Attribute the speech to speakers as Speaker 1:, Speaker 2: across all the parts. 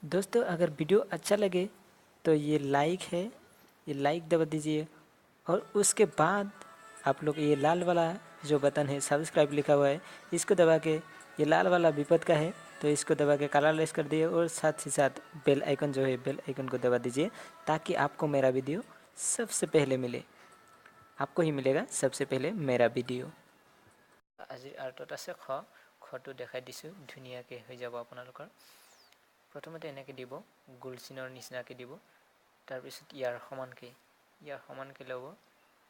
Speaker 1: दोस्तों, अगर वीडियो अच्छा लगे तो ये लाइक है, ये लाइक दबा दीजिए और उसके बाद आप लोग ये लाल वाला जो बटन है, सब्सक्राइब लिखा हुआ है, इसको दबा के, ये लाल वाला विपद का है तो इसको दबा के काला लेस कर दिए और साथ ही साथ बेल आइकन जो है, बेल आइकन को दबा दीजिए ताकि आपको मेरा वीडियो सबसे पहले मिले। आपको ही मिलेगा सबसे पहले मेरा वीडियो। আজিৰ আৰ্টত আছে খ। খটো দেখাই দিছোঁ, ধুনীয়াকৈ হৈ যাব আপোনালোকৰ। প্ৰথমতে এনেকৈ দিব, গোল চিনৰ নিচিনাকৈ দিব। তাৰপিছত ইয়াৰ সমানকৈ ল'ব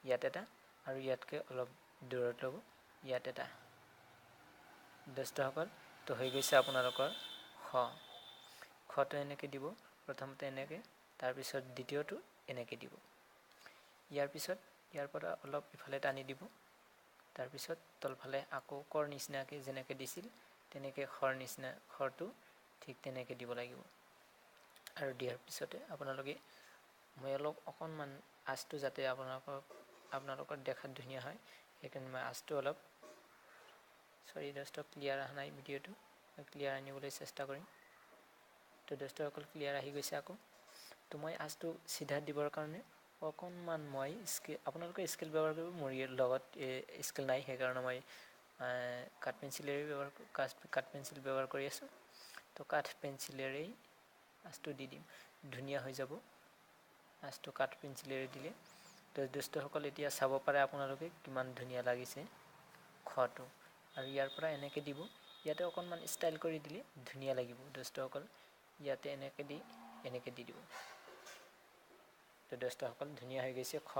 Speaker 1: ইয়াত এটা আৰু ইয়াতকৈ অলপ দূৰত ল'ব ইয়াত এটা। দোস্তসকল, তো হৈ গৈছে আপোনালোকৰ খ। খটো এনেকৈ দিব, প্ৰথমতে এনেকৈ, তাৰপিছত দ্বিতীয়টো এনেকৈ দিব। ইয়াৰ পিছত ইয়াৰ পৰা অলপ ইফালে টানি দিব। তাৰপিছত তলফালে আকৌ কৰ নিচিনাকৈ যেনেকৈ দিছিল তেনেকৈ খৰ নিচিনা খৰটো ঠিক তেনেকৈ দিব লাগিব। আৰু দিয়াৰ পিছতে আপোনালোকে, মই অলপ অকণমান আঁচটো যাতে আপোনালোকৰ দেখাত ধুনীয়া হয়, সেইকাৰণে মই আঁচটো অলপ, চৰি দোস্ত, ক্লিয়াৰ অহা নাই ভিডিঅ'টো, মই ক্লিয়াৰ আনিবলৈ চেষ্টা কৰিম। তো দোস্তসকল, ক্লিয়াৰ আহি গৈছে আকৌ। তো মই আঁচটো চিধা দিবৰ কাৰণে অকণমান মই স্কেল, আপোনালোকে স্কেল ব্যৱহাৰ কৰিব, মোৰ লগত স্কেল নাই, সেইকাৰণে মই কাঠ পেঞ্চিলেৰে ব্যৱহাৰ কাঠ পেঞ্চিল ব্যৱহাৰ কৰি আছোঁ। তো কাঠ পেঞ্চিলেৰেই আঁচটো দি দিম, ধুনীয়া হৈ যাব আঁচটো কাঠ পেঞ্চিলেৰে দিলে। তো দোস্তসকল, এতিয়া চাব পাৰে আপোনালোকে কিমান ধুনীয়া লাগিছে খটো। আৰু ইয়াৰ পৰা এনেকৈ দিব, ইয়াতে অকণমান ষ্টাইল কৰি দিলে ধুনীয়া লাগিব দোস্তসকল। ইয়াতে এনেকৈ দি এনেকৈ দি দিব। তো দোস্তসকল, ধুনীয়া হৈ গৈছে খ।